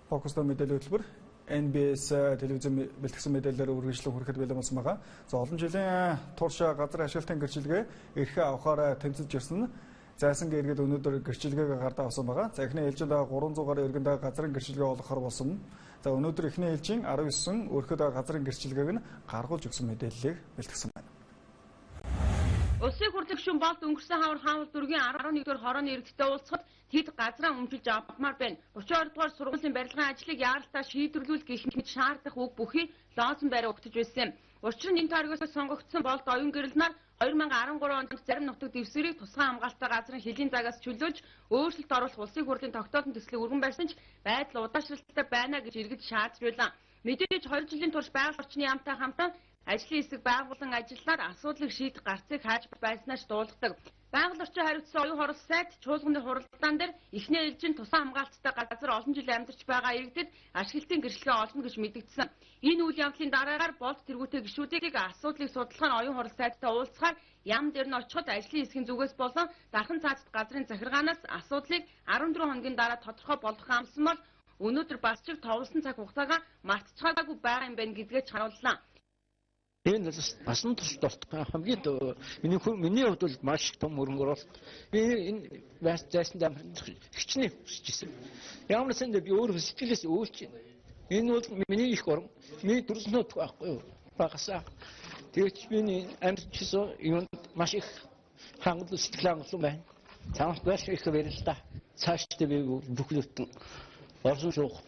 Фокустой мэдээлэл хөтөлбөр NBS телевизэн бэлтгэсэн мэдээлэлээр үргэлжлэн хүрэхэд бэлэн болсон байгаа. За олон жилийн турш газар ашиглалтын гэрчилгээ эрхээ авахаар тэмцэж ирсэн зайсан иргэд өнөөдөр гэрчилгээг гардаа авсан байгаа. За эхний ээлжинд 300 гаруй иргэнд газрын гэрчилгээ олгохоор болсон. За өнөөдөр эхний ээлжийн 19 өрхөд газрын гэрчилгээг нь гаргуулж өгсөн мэдээллийг бэлтгэсэн байна. Улсын хурлын гишүүн Болд өнгөрсөн хавар Хаан уул дүүргийн 11-р хорооны иргэдтэй уулзахад тэд газраа өмчилж авмаар байна. 32 дугаар сургуулийн барилгын ажлыг яаралтай шийдвэрлүүл гэх мэт шаардах үг бүхий лоозон байраа өгтөж байсан юм. Учир нь энэ тойргоос сонгогдсон Болд оюун гэрэл нар 2013 онд зарим нутаг дэвсгэрийг тусгай хамгаалалттай газрын хөлийн загаас чөлөөлж өөрчлөлт оруулах улсын хурлын тогтоолтын төслийг өргөн барьсан ч байдал удаашралтай байна гэж иргэд шаардж байлаа. Мэдээж 20 жилийн турш байгаль орчны яамтай хамтан ажлын хэсэг байгуулан ажилласаар асуудлыг шийдэх гарцыг хайж байснаа ч дуулгадаг. Байгаль орчин хариуцсан оюун хорол сайд чуулганы хуралдаан дээр эхний ээлжинд тусгай хамгаалттай газар олон жил амьдарч байгаа иргэдэд ашиглалтын гэрчлэгээ олно гэж мэдэгдсэн. Энэ үйл явдлын дараагаар Болд тэргүүтэй гишүүдийг асуудлыг судлахаар оюун хорол сайдтай уулзахаар ям дээр нь очиход ажлын хэсгийн зүгээс болон дархан цаазат газрын захиргаанаас асуудлыг 14 хоногийн дараа тодорхой болгох амласан бол өнөөдөр бас ч товлсон цаг хугацаагаа мартчихаагүй байгаа юм байна гэдгээ ч харууллаа. Энэ бол насан турш болтгой хамгийн миний миний хувьд бол маш их том хөрөнгө оруулалт. Би энэ зайсанд амьдрах хичнээн хүсэж ирсэн. Ямар ч юм би өөрөө сэтгэлээс өөлч байна. Энэ бол миний их орон. Миний төрснөд байхгүй юу? Багасаа. Тэгэж миний амьдчихсан юунд маш их хангалуун сэтгэл хангалуун байна. Цаанаас маш их баярлалаа. Цаашдаа би бүхлөтэн орсон шуух.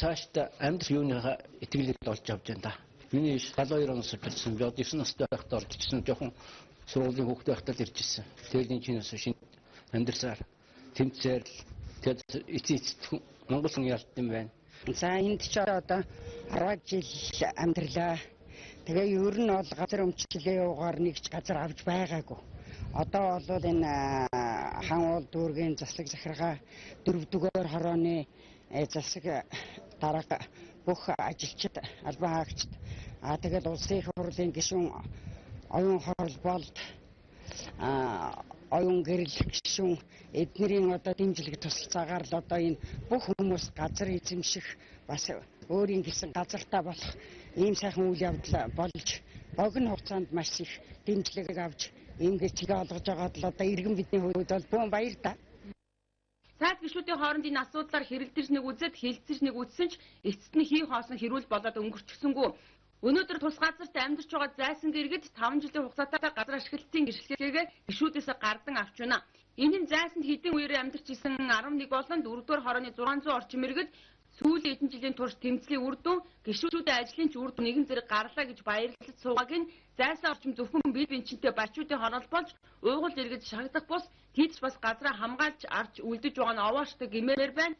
Цаашдаа амьдрах юуныхаа итгэлийг олж авч байна да. Миний 72 оноос ирсэн. Би одоо 9 настай байхдаа орж ирсэн. Жохон сургуулийн хүүхэд байхдаа л ирж ирсэн. Тэгэл энэ чинээс шинэ амьдарсаар тэмцээр л тэгэл эцээ эцэст Монгол хүн ялт юм байна. За энд ч одоо 10 жил амьдралаа. Тэгээ ер нь бол газар өмчлөлийн юугаар нэг ч газар авч байгаагүй. Одоо бол энэ Хаан уул дүүргийн засаг захиргаа 4-р хорооны засаг дарга бүх ажилчид, албан хаагчид, тэгэл улсын их хурлын гишүүн оюун хорол Болд, оюун гэрэл гишүүн эднэрийн одоо дэмжлэг тусалцаагаар л одоо энэ бүх хүмүүс газар эзэмших бас өөрийн гэсэн газартаа болох ийм сайхан үйл явдал болж богино хугацаанд маш их дэмжлэг авч ийм гэрчлэгээ олгож байгаад л одоо иргэн бидний хувьд бол бөөн баяр та. Сайд гишүүдийн хооронд энэ асуудлаар хэрэлдэж нэг үзээд хилцэж нэг үзсэн ч эцэст нь хий хоосон хэрүүл болоод өнгөрчихсөнгүү. Өнөөдөр тус газарт амьдарч байгаа зайсан иргэд 5 жилийн хугацаатай газар ашиглалтын гэрчлэгээ гишүүдээс гардан авч байна. Энэ нь зайсанд хэдэн үеэр амьдарч исэн 11 болон 4-р хорооны 600 орчим иргэд сүүлийн хэдэн жилийн турш тэмцлийн үр дүн гишүүдийн ажлын ч үр дүн нэгэн зэрэг гарлаа гэж баярлаж суугааг нь зайсан орчим зөвхөн бие биенчэнтэй бачуудын хороол болж уугуул иргэд шахагдах бус тэд ч бас газраа хамгаалж арч үлдэж байгаа нь овооштой гэмээр байна.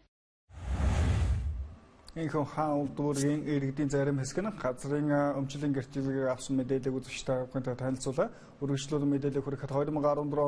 Энэхүү Хаан уул дүүргийн иргэдийн зарим хэсэг нь газрын өмчлөлийн гэрчлэгийг авсан мэдээллийг үзэгч та бүхэнтэй танилцуулаа. Үргэлжлүүлэн мэдээлэл хүрэхэд 2014